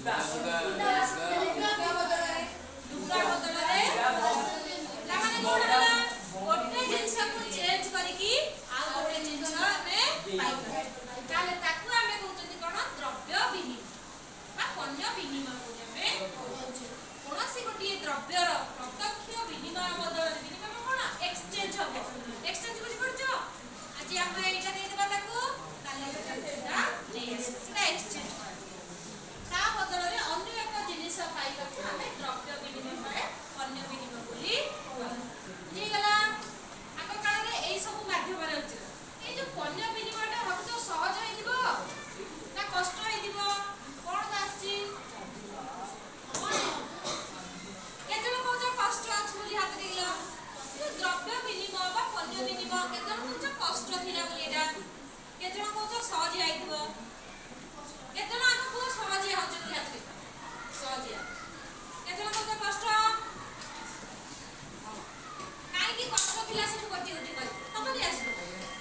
ଲୁଗା ବଦଳରେ। ତାମାନେ କଣ ହେଲା? ଗୋଟେ ଜିନିଷକୁ ଚେଞ୍ଜ କରିକି ଆଉ ଗୋଟେ ଜିନିଷ ଆମେ ପାଇପାରିବା। ତାହେଲେ ତାକୁ ଆମେ କହୁଛନ୍ତି କଣ? ଦ୍ରବ୍ୟ ବିନିମୟ ବା ପଣ୍ୟ ବିନିମୟ ବୋଲି ଆମେ କହୁଛେ। କୌଣସି ଗୋଟିଏ ଦ୍ରବ୍ୟର ପ୍ରତ୍ୟକ୍ଷ ବିନିମୟ ବଦଳରେ। ବିନିମୟ କଣ? ଏକ୍ସଚେଞ୍ଜ ହବ। ଏକ୍ସଚେଞ୍ଜ ବୁଝିପାରୁଛ? ଆଜି ଆମେ ଏଇଟା ଦେଇଦେବା ତାକୁ, କାଲି ସେଟା ନେଇ ଆସିବା, ସେଟା ଏକ୍ସଚେଞ୍ଜ କରାଯିବ। ତା ବଦଳରେ ଅନ୍ୟ ଏକ ଜିନିଷ ପାଇବାକୁ ଆମେ ଦ୍ରବ୍ୟ ବିନିମୟ ବା ପଣ୍ୟ ବିନିମୟ ବୋଲି କହୁ। ବୁଝିଗଲା? ଆଗ କାଳରେ ଏଇ ସବୁ ମାଧ୍ୟମରେ ହେଉଥିଲା। ଏଇ ଯୋଉ ପଣ୍ୟ ବିନିମୟଟା ଭାବୁଛ ସହଜ ହେଇଥିବ ନା କଷ୍ଟ ହେଇଥିବ? କଣ ଆସିଛି? କେତେ ଜଣ କହୁଛ କଷ୍ଟ ଅଛି ବୋଲି? ହାତ ଟେକିଲ। ଯୋଉ ଦ୍ରବ୍ୟ ବିନିମୟ ବା ପଣ୍ୟ ବିନିମୟ, କେତେ ଜଣ କହୁଛ କଷ୍ଟ ଥିଲା ବୋଲି ଏଇଟା? କେତେ ଜଣ କହୁଛ ସହଜିଆ ହେଇଥିବ? କେତେ ଜଣ ଆଗ କୁହ ସହଜିଆ ହଉଛନ୍ତି? ହାତ ଟେକ। ସହଜିଆ। କେତେ ଜଣ କହୁଛ କଷ୍ଟ? କାହିଁକି କଷ୍ଟ ଥିଲା ସବୁ ଗୋଟିଏ ଗୋଟିଏ କହିବ। ତମେ ବି ଆସିବ।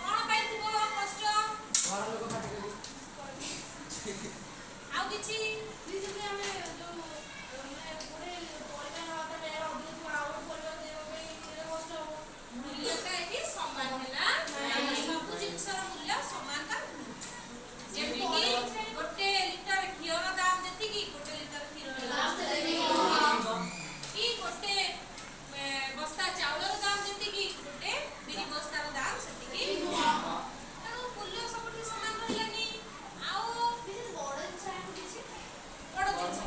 କଣ ପାଇଁ ଥିବ କଷ୍ଟ? ଘର ଲୋକ ପାଟି କରି। ଆଉ କିଛି? ଯଦି ଆମେ ଯୋଉ ମାନେ ଗୋଟେ ପରିବା ନେବା, ତାହେଲେ ଅଧିକ ଥିବ, ଆଉ ଗୋଟେ ପରିବା ଦେବା ପାଇଁ ଏଇଟା କଷ୍ଟ ହବ। ମୂଲ୍ୟଟା ଏଠି ସମାନ ହେଲା ନାହିଁ। ସବୁ ଜିନିଷର ମୂଲ୍ୟ ସମାନ ନୁହେଁ। ଯେମିତିକି ଗୋଟେ ଲିଟର ଘିଅର ଦାମ ଯେତିକି, ଗୋଟେ ଲିଟର କ୍ଷୀରର ଦାମ ସେତିକି, କି ଗୋଟେ ବସ୍ତା ଚାଉଳର ଦାମ ଯେତିକି, ଗୋଟେ ବିରି ବସ୍ତାର ଦାମ ସେତିକି। ତେଣୁ ମୂଲ୍ୟ ସବୁଠି ସମାନ ରହିଲାନି। ଆଉ ବଡ ଜିନିଷ ଆଣିବୁ କିଛି। ବଡ ଜିନିଷ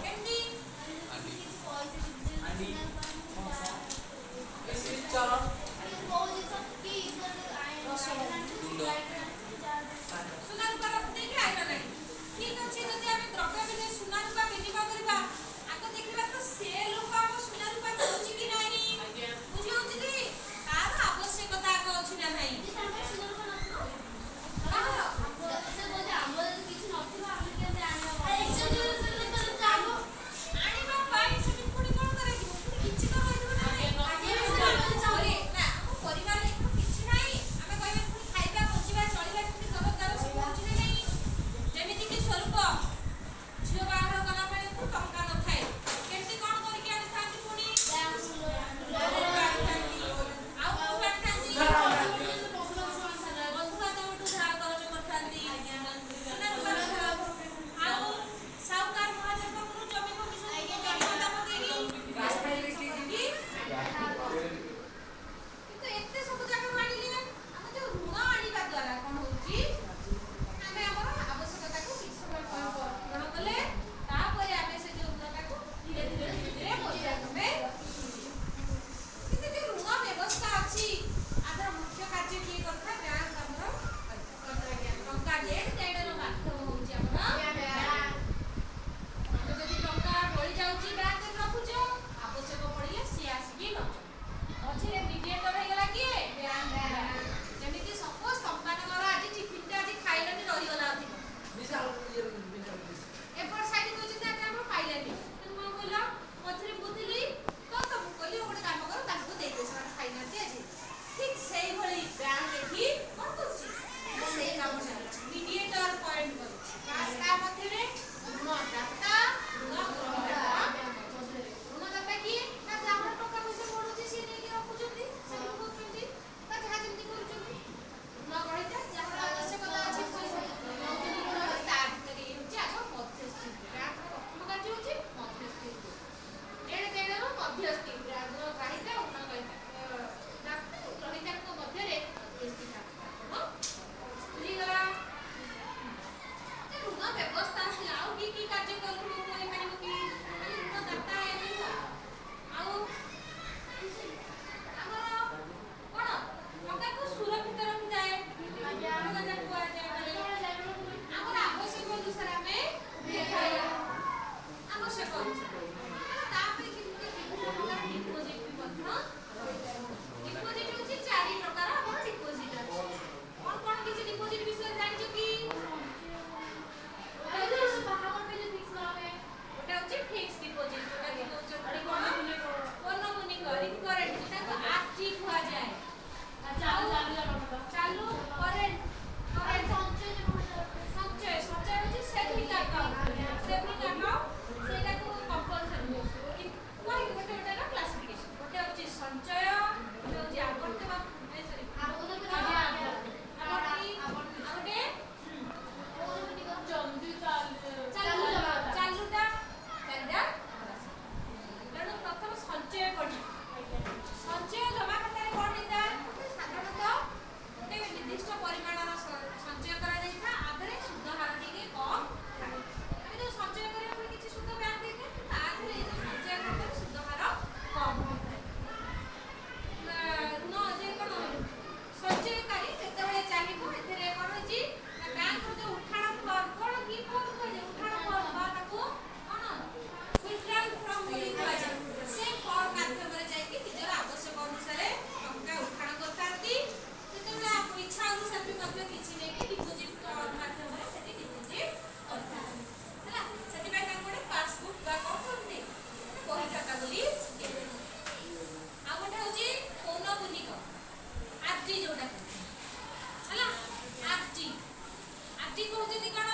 କହୁଛନ୍ତି କଣ?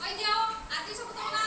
କହିଦିଅ। ଆଜି ସବୁ ତମ